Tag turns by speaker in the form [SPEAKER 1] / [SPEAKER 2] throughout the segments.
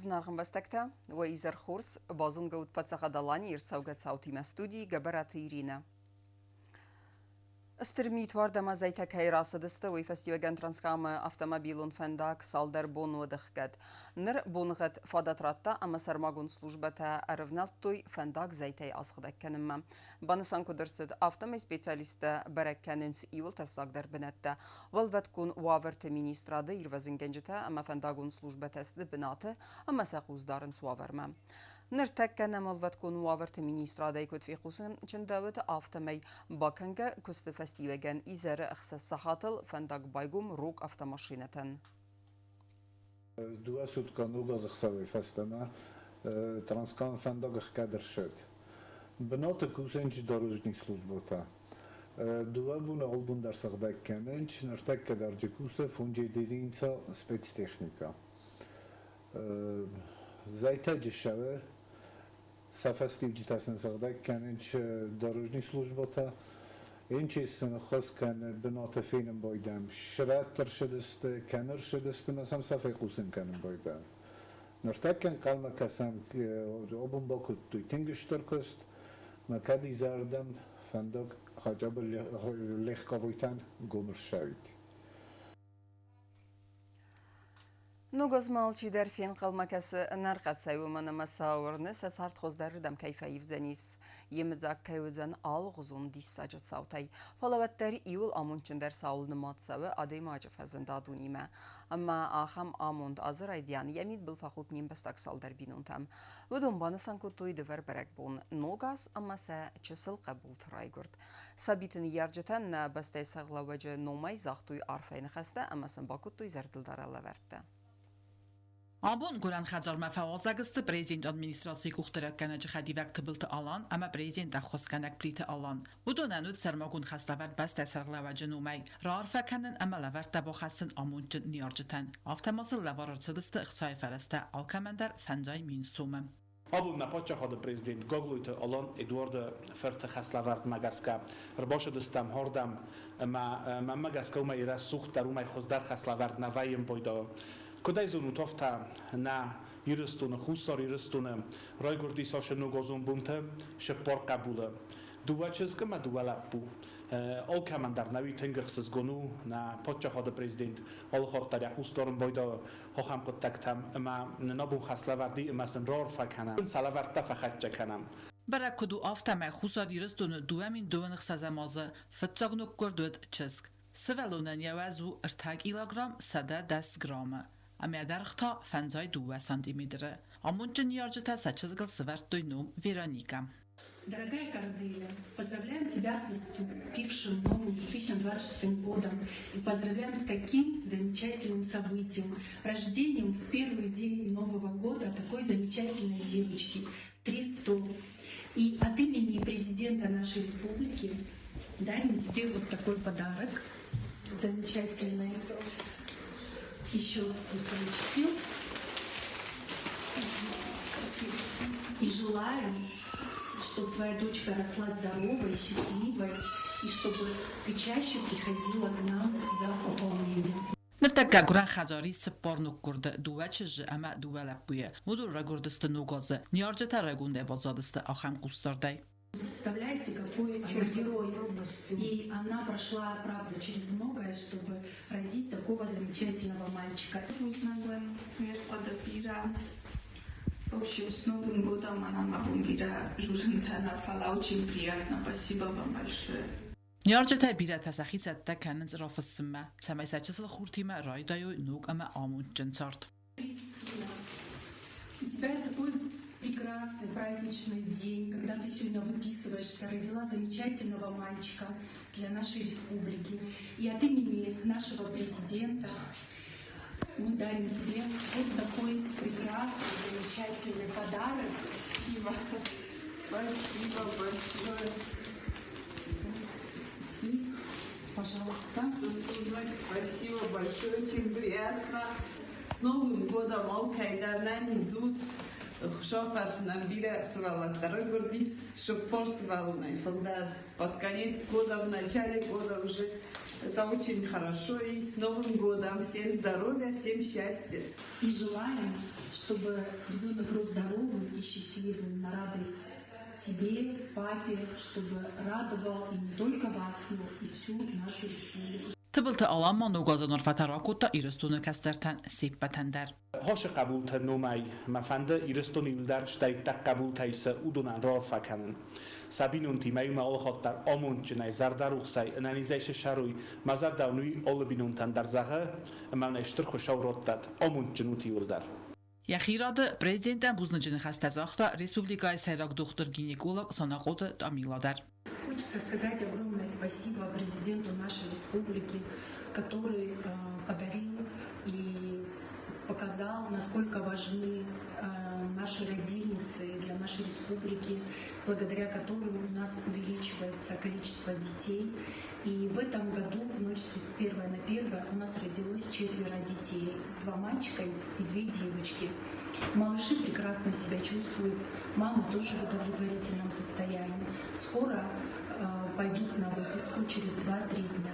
[SPEAKER 1] Зынаргъ ӕмбӕстӕгтӕ, уӕ изӕр хорз, базонгӕ ут Паддзахад Аланийы ӕрцӕугӕ цаутимӕ студийы Гӕбӕраты Иринӕ. Стыр митуард ӕмӕ зӕйтӕ кӕй рацыдысты, уый фӕстиуӕгӕн Транскамы автомобилон фӕндаг цалдӕр бон уыд ӕхгӕд. Ныр боныгъӕд фадат радта ӕмӕ сӕрмагонд службӕтӕ ӕрывнӕлдтой фӕндаг зӕйтӕй асыгъдӕг кӕнынмӕ. Банысан куыд ӕрцыд, афтӕмӕй специалисттӕ бӕрӕг кӕнынц иууыл тӕссагдӕр бынӕттӕ. Уӕлвӕткон уавӕрты министрады ирвӕзынгӕнджытӕ ӕмӕ фӕндагон службӕтӕ сты бынаты ӕмӕ сӕ хъус дарынц уавӕрмӕ. Ныртӕккӕ нӕм уӕлвӕткон уавӕрты министрадӕй куыд фехъусын чындӕуыд, афтӕмӕй бакӕнгӕ куысты фӕстиуӕгӕн изӕры ӕхсӕз сахатыл фӕндаг байгом рог автомашинӕтӕн.
[SPEAKER 2] Дыууӕ суткӕ ног азы хсӕвӕй фӕстӕмӕ Транскам фӕндаг ӕхгӕд ӕрцыд. Бынаты кусынц дорожный службӕтӕ. Дыууӕ боны албон дӕр сыгъдӕг кӕнынц, ныртӕккӕ дӕр джы кусы фонджы единица спецтехникӕ. Зӕйтӕджы ссӕуы, сӕ фӕстиуджытӕ сын сыгъдӕг кӕнынц дорожный службӕтӕ. МЧС сын ӕххуыс кӕны бынаты фенын байдӕм. Сырӕтты рсыдысты, кӕм ӕрсыдысты ӕмӕ сӕм сӕ фехъусын кӕнын байдӕм. Ныртӕккӕ ӕнхъӕлмӕ кӕсӕм, абон бакодтой тынг стыр куыст, ӕмӕ кӕд изӕрдӕм фӕндаг хотя бы легковойтӕн гом ссӕуид.
[SPEAKER 1] Ног азмӕ алчидӕр фенхъӕлмӕ кӕсы ӕнӕрхъӕцӕй, уымӕн ӕмӕ сӕ уырны, сӕ цард хуыздӕрырдӕм кӕй фӕивдзӕнис, йемыдзаг кӕй уыдзӕн алыгъуызон диссаджы цаутӕй. Фӕлӕ уӕддӕр иуыл амондджындӕр цауыл нымад цӕуы адӕймаджы фӕзынд адонимӕ. Ӕмӕ ахӕм амонд азы райдиан йӕ мидбыл фӕхудт не мбӕстаг цалдӕр бинонтӕм. Уыдон банысан кодтой дывӕр бӕрӕгбон Ног аз ӕмӕ сӕ чысыл хъӕбулты райгуырд. Сабиты ныййарджытӕн нӕ бӕстӕйы сӕргълӕууӕджы номӕй загътой арфӕйы ныхӕстӕ ӕмӕ сын бакодтой зӕрдылдарӕн лӕвӕрттӕ.
[SPEAKER 3] Абон гуырӕн хӕдзармӕ фӕуазӕг сты президент администрацийы къухдариуӕггӕнӕджы хӕдивӕг Тыбылты Алан ӕмӕ президент ӕххуысгӕнӕг Плиты Алан. Уыдонӕн уыд сӕрмагонд хӕслӕвӕрд бӕстӕ сӕргълӕууӕджы номӕй раарфӕ кӕнын ӕмӕ лӕвӕрттӕ бахӕссын амондджын ныййарджытӕн. Афтӕ ма сыл лӕвар ӕрцыдысты ӕхцайы фӕрӕзтӕ алкӕмӕн дӕр 5 000 сомы.
[SPEAKER 4] Абон нӕ паддзахады президент Гаглойты Алан Эдуарды фырты хӕслӕвӕрдмӕ гӕсгӕ ӕрбацыдыстӕм ардӕм ӕмӕ мӕнмӕ гӕсгӕ уымӕй рӕсугъддӕр, уымӕй хуыздӕр хӕслӕвӕрд нӕ вӕййы ӕмбойдӕуы. Куыд ӕй зонут, афтӕ нӕ Ирыстоны, Хуссар Ирыстоны райгуырдис ацы ногазон бонты цыппар хъӕбулы. Дыууӕ чызг ӕмӕ дыууӕ лӕппу. Алкӕмӕн дӕр нӕуи тынг ӕхсызгон у, нӕ паддзахады президент алы хатт дӕр йӕ хъус дарын байдайы ахӕм хъуыддӕгтӕм ӕмӕ нын абон хӕслӕвӕрд и ӕмӕ сын раарфӕ кӕнӕм, сӕ лӕвӕрттӕ фӕхӕццӕ кӕнӕм.
[SPEAKER 3] Бӕрӕг куыд у, афтӕмӕй Хуссар Ирыстоны 2026 азы фыццаг ноггуырд уыд чызг. Сывӕллонӕн йӕ уӕз у 3 килограмм 110 граммы, ӕмӕ дӕргъ та 52 сантиметры. Амондджын ныййарджытӕ сӕ чызгыл сӕвӕрдтой ном Вероникӕ.
[SPEAKER 5] Дорогая Корделия, поздравляем тебя с наступившим новым 2026 годом и поздравляем с таким замечательным событием, рождением в первый день Нового года такой замечательной девочки, 300. И от имени президента нашей республики дарим тебе вот такой подарок замечательный. Еще цветочки. И желаем, чтобы твоя дочка росла здоровой, счастливой, и чтобы ты чаще приходила к нам за пополнением.
[SPEAKER 3] Ныртӕккӕ гуырӕн хӕдзары ис цыппар ноггуырды, дыууӕ чызджы ӕмӕ дыууӕ лӕппуйы. Уыдон райгуырдысты ног азы. Ныййарджытӕ райгондӕй баззадысты ахӕм хъусдардӕй.
[SPEAKER 5] Представляете, какой она герой. И она прошла, правда, через многое, чтобы родить такого замечательного мальчика.
[SPEAKER 6] В общем, с Новым годом она очень приятно. Спасибо вам большое.
[SPEAKER 3] Ныййарджытӕ бирӕтӕ сӕхи цӕттӕ кӕнынц рафыссынмӕ, цӕмӕй сӕ чысыл хуртимӕ райдайой ног ӕмӕ амондджын цард.
[SPEAKER 5] Кристина, у тебя такой прекрасный праздничный день, когда ты сегодня выписываешься, родила замечательного мальчика для нашей республики. И от имени нашего президента мы дарим тебе вот такой прекрасный, замечательный подарок.
[SPEAKER 6] Спасибо. Спасибо большое.
[SPEAKER 5] И, пожалуйста.
[SPEAKER 6] Спасибо большое, очень приятно. С Новым годом, алкӕйдӕр нӕ зуд. Хуыцау фӕрсынӕн бирӕ сывӕллӕттӕ райгуырдис, цыппор сывӕллонӕй фылдӕр. Под конец года, в начале года уже. Это очень хорошо. И с Новым годом! Всем здоровья, всем счастья!
[SPEAKER 5] И желаем, чтобы ребенок рос здоровым и счастливым на радость тебе, папе, чтобы радовал и не только вас, но и всю нашу республику.
[SPEAKER 3] Тыбылты Алан ма ног азы арфӕтӕ ракодта Ирыстоны кӕстӕртӕн се ппӕтӕн дӕр.
[SPEAKER 4] Хосы хъӕбулты номӕй мӕ фӕнды Ирыстоны иуылдӕр, стӕй иттӕг хъӕбултӕй цы уыдонӕн раарфӕ кӕнын. Сӕ бинонтимӕ иумӕ алыхатт дӕр амондджынӕй, зӕрдӕрухсӕй, ӕнӕнизӕй цы ссарой, мӕ зӕрдӕ уын уый алы бинонтӕн дӕр зӕгъы, ӕмӕ уын ӕй Стыр Хуыцау раттӕд, амондджын ут иуылдӕр.
[SPEAKER 3] Йӕхи рады президентӕн бузныджы ныхӕстӕ загъта республикӕйы сӕйраг дохтыр-гинеколог Санахъоты Тамила дӕр.
[SPEAKER 5] Хочется сказать огромное спасибо президенту нашей республики, который подарил и показал, насколько важны наши родильницы для нашей республики, благодаря которым у нас увеличивается количество детей. И в этом году, в ночь с 31 на 1, у нас родилось 4 детей. 2 мальчика и 2 девочки. Малыши прекрасно себя чувствуют, мамы тоже в удовлетворительном состоянии. Скоро пойдут на выписку через 2-3 дня.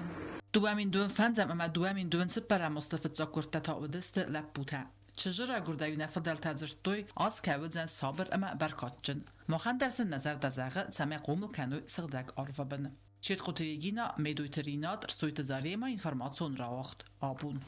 [SPEAKER 3] 2025 ӕмӕ 2024 азты фыццаг куырдтӕ та уыдысты лӕппутӕ. Чызджы райгуырдӕй нӕ фыдӕлтӕ дзырдтой, аз кӕй уыдзӕн сабыр ӕмӕ бӕркадджын. Махӕн дӕр сын нӕ зӕрдӕ зӕгъы, цӕмӕй хъомыл кӕной сыгъдӕг арвы бын. Четкъуты Регина, Медойты Ринат, Рсойты Зарема, информацион рауагъд Абон.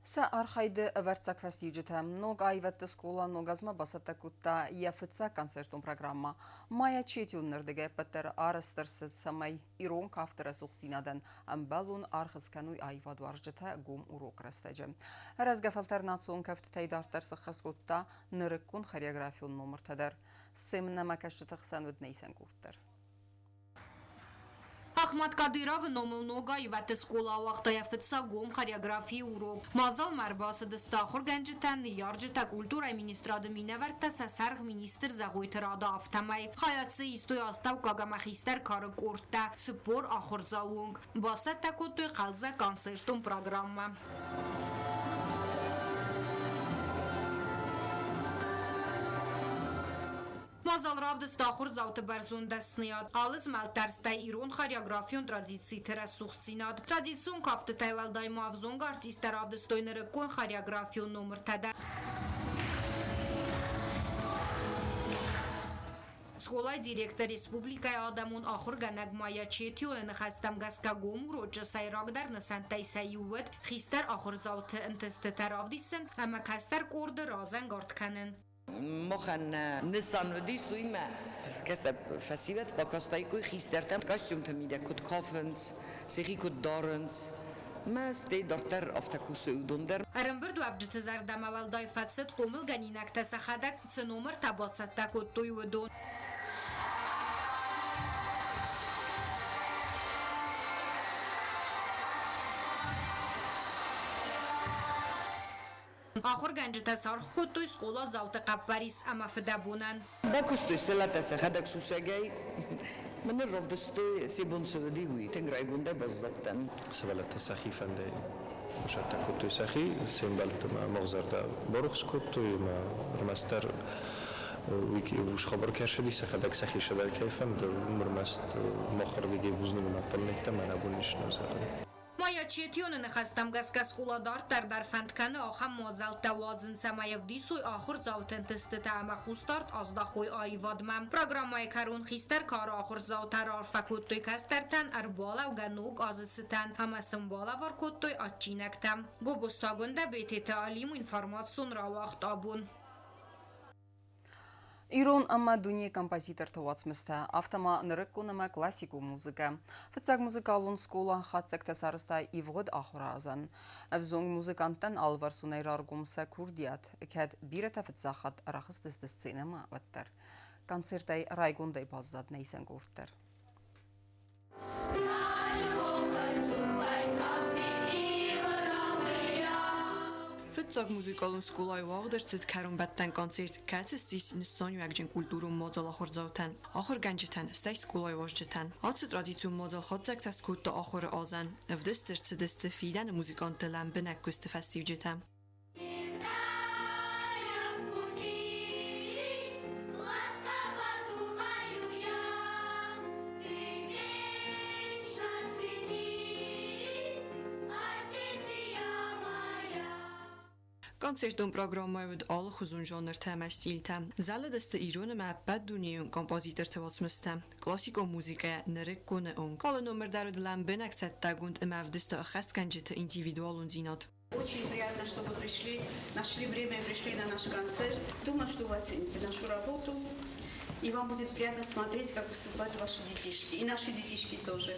[SPEAKER 1] Сӕ архайды ӕвӕрццаг фӕстиуджытӕ ног аивӕдты скъола ног азмӕ бацӕттӕ кодта йӕ фыццаг концертон программӕ. Майя Четионы рдыгӕй ӕппӕтдӕр арӕзт ӕрцыд, цӕмӕй ирон кафты рӕсугъддзинадӕн ӕмбӕлон аргъ скӕной аивадуарзджытӕ гом урок рӕстӕджы. Рӕзгӕ фӕлтӕр национ кӕфтытӕй дарддӕр сыххӕст кодта нырыккон хореографион номыртӕ дӕр. Сценӕмӕ кӕсджыты хсӕн уыд нӕ исӕн къорд дӕр.
[SPEAKER 7] Ахмат Кадыровы номыл ног аивӕдты скъола ауагъта йӕ фыццаг гом хореографийы урок. Мадзалмӕ ӕрбацыдысты ахуыргӕнджытӕ, ныййарджытӕ, культурӕйы министрады минӕвӕрттӕ, сӕ сӕргъ министр Зӕгъойты Рада, афтӕмӕй. Хайад дзы истой астӕуккаг ӕмӕ хистӕр кары къордтӕ, 40 ахуырдзауы онг. Бацӕттӕ кодтой хъӕлдзӕг концертон программӕ. Мадзал равдыста ахуырдзауты бӕрзонд дӕсныйад, алы змӕлд дӕр стӕй ирон хореографион традициты рӕсугъддзинад. Традицион кафтытӕй уӕлдай ма ӕвзонг артисттӕ равдыстой нырыккон хореографион номыртӕ дӕр. Скъолайы директор республикӕйы адӕмон ахуыргӕнӕг Майя Четионы ныхӕстӕм гӕсгӕ гом урочы сӕйрагдӕр нысӕнттӕй сӕ иу уыд хистӕр ахуырдзауты ӕнтыстытӕ равдисын ӕмӕ кӕстӕр къорды разӕнгард кӕнын.
[SPEAKER 8] Махӕн нӕ нысан уыдис уый, кӕстӕр фӕсивӕд бакастаиккой хистӕртӕм костюмты мидӕг куыд кафынц, сӕхи куыд дарынц, мӕ стӕй дарддӕр афтӕ кусы уыдон дӕр.
[SPEAKER 7] Ӕрӕмбырдуӕвджыты зӕрдӕмӕ уӕлдай фӕцыд, хъомылгӕнинӕгтӕ сӕхӕдӕг цы номыртӕ бацӕттӕ кодтой, уыдон. Ахуыргӕнджытӕ саргъ кодтой скъоладзауты хъӕппӕрис ӕмӕ фыдӕбонӕн.
[SPEAKER 8] Бакуыстой сӕлӕтӕ сӕхӕдӕг сусӕгӕй. Мӕнӕ равдыстой се бон цы уыди, уый. Тынг райгондӕй баззадтӕн.
[SPEAKER 9] Сывӕллӕттӕ сӕхи фӕндӕй кусӕрттӕ кодтой сӕхи, се мбӕлтты ма мӕгъзӕрдӕ барухс кодтой ӕмӕ ӕрмӕстдӕр уый хабар кӕсыди, сӕхӕдӕг сӕхи сӕдӕр кӕй фӕнды, уым ӕрмӕст махырдыгӕй бузныг нӕ мӕнӕ абон ис нӕ зӕгъын.
[SPEAKER 7] Майя Четионы ныхӕстӕм гӕсгӕ скъола дарддӕр дӕр фӕнд кӕны ахӕм мадзӕлттӕ уадзын, цӕмӕй ӕвдисой ахуырдзауты ӕнтыстытӕ ӕмӕ хъусдард аздахой аивадмӕ. Программӕйы кӕрон хистӕр кары ахуырдзаутӕ раарфӕ кодтой кӕстӕртӕн ӕрбалӕугӕ ног азы цытӕн ӕмӕ сын балӕвар кодтой адджинӕгтӕ. Гобозты Агуындӕ, Бететы Алим, информацион рауагъд абон.
[SPEAKER 1] Ирон ӕмӕ дунейы композиторты уацмыстӕ, афтӕ ма нырыккон ӕмӕ классикон музыкӕ. Фыццаг музыкалон скъола хатдзӕгтӕ сарӕзта ивгъуыд ахуырадзӕн. Ӕвзонг музыканттӕн алыварсонӕй раргом сӕ курдиат, кӕд бирӕтӕ фыццаг хатт рахызтысты сценӕмӕ, уӕддӕр. Концертӕй райгондӕй баззад нӕ исӕн къорд дӕр.
[SPEAKER 10] Фыццаг музыкалон скъолайы уагъд ӕрцыд кӕронбӕттӕн концерт, кӕцы ссис нысаниуӕгджын культурон мадзал ахуырдзаутӕн, ахуыргӕнджытӕн, стӕй скъолайы уазджытӕн. Ацы традицион мадзал хатдзӕгтӕ скодта ахуыры азӕн. Ӕвдыст ӕрцыдысты фидӕны музыкантты лӕмбынӕг куысты фӕстиуджытӕ. Концертон программӕйы уыд алыхуызон жанртӕ ӕмӕ стильтӕ. Зӕлыдысты ирон ӕмӕ ӕппӕтдунейон композиторты уацмыстӕ, классикон музыкӕйӕ нырыкконы онг. Алы номыр дӕр уыд лӕмбынӕг цӕттӕгонд ӕмӕ ӕвдыста ӕххӕстгӕнджыты индивидуалондзинад.
[SPEAKER 11] Очень приятно, что вы пришли, нашли время и пришли на наш концерт. Думаю, что вы оцените нашу работу. И вам будет приятно смотреть, как выступают ваши детишки. И наши детишки тоже.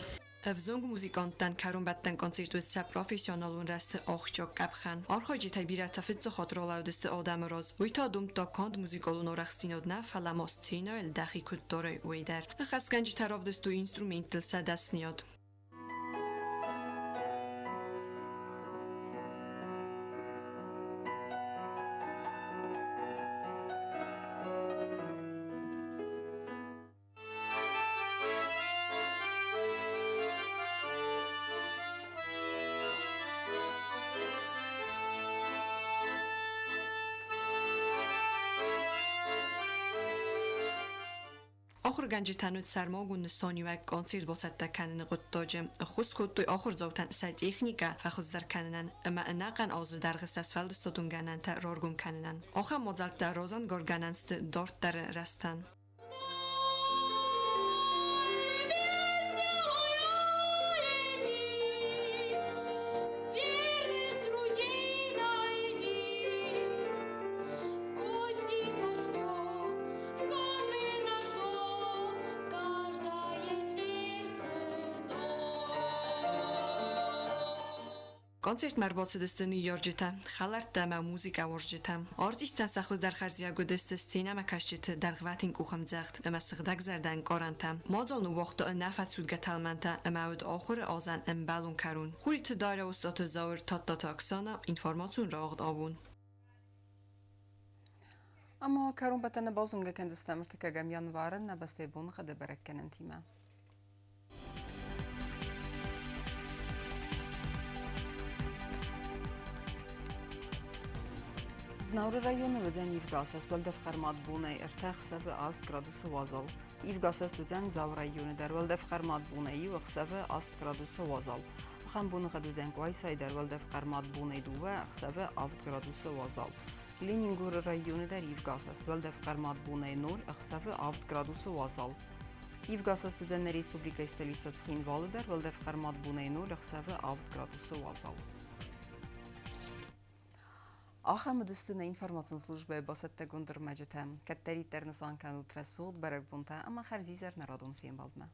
[SPEAKER 10] Ӕвзонг музыканттӕн кӕронбӕттӕн концерт уыд сӕ профессионалон рӕзты ахсджиаг къӕпхӕн. Архайджытӕй бирӕтӕ фыццаг хатт ралӕудысты адӕмы раз. Уый та домдта канд музыкалон арӕхстдзинад нӕ, фӕлӕ ма сценӕйыл дӕхи куыд дарай, уый дӕр. Ныхасгӕнджытӕ равдыстой инструменттыл сӕ дӕсныйад. Ахуыргӕнджытӕн уыд сӕрмагонд нысаниуӕг концерт бацӕттӕ кӕныны хъуыддаджы. Ӕххуыс кодтой ахуырдзаутӕн сӕ техникӕ фӕхуыздӕр кӕнынӕн ӕмӕ ӕнӕхъӕн азы дӕргъы сӕ сфӕлдыстадон гӕнӕнтӕ раргом кӕнынӕн. Ахӕм мадзӕлттӕ разӕнгардгӕнӕн сты дарддӕры рӕзтӕн. Концертмӕ ӕрбацыдысты ныййарджытӕ, хӕлӕрттӕ ӕмӕ музыкӕуарзджытӕ. Артисттӕн сӕ хуыздӕр хӕрзиуӕг уыдысты сценӕмӕкӕсджыты дӕргъвӕтин къухӕмдзӕгъд ӕмӕ сыгъдӕгзӕрдӕ ӕнкъарӕнтӕ. Мадзал ныууагъта ӕнӕфӕцудгӕ тӕлмӕнтӕ ӕмӕ уыд ахуыры азӕн ӕмбӕлон кӕрон. Хуриты Дарья, Остъаты Зауыр, Тадтаты Оксана, информацион рауагъд абон.
[SPEAKER 1] Ӕмӕ кӕронбӕттӕны базонгӕ кӕндзыстӕм ӕртыккӕгӕм январы нӕ бӕстӕйы боныхъӕды бӕрӕггӕнӕнтимӕ. Знауыры районы уыдзӕн ивгӕ уӕлдӕф хъӕрмад бонӕй ӕртӕ ӕхсӕвы 8 градусы уазал. Ивгӕ уыдзӕн Дзауы районы дӕр уӕлдӕф хъӕрмад бонӕй иу ӕхсӕвы 8 градусы уазал. Ахӕм боныгъӕд уыдзӕн Къуайсайы дӕр уӕлдӕф хъӕрмад бонӕй дыууӕ ӕхсӕвы 7 градусы уазал. Ленингоры районы дӕр ивгӕ уӕлдӕф хъӕрмад бонӕй 0 ӕхсӕвы 7 градусы уазал. Ивгӕ уыдзӕн нӕ республикӕйы столицӕ Цхинвалы дӕр уӕлдӕф хъӕрмад бонӕй 0 ӕхсӕвы 7 градусы уазал. Ахӕм уыдысты нӕ информацион службӕйы бацӕттӕгонд ӕрмӕджытӕ. Кӕддӕриддӕр нысан кӕнут рӕсугъд бӕрӕгбонтӕ ӕмӕ хӕрзизӕр нӕ радон фембӕлдмӕ.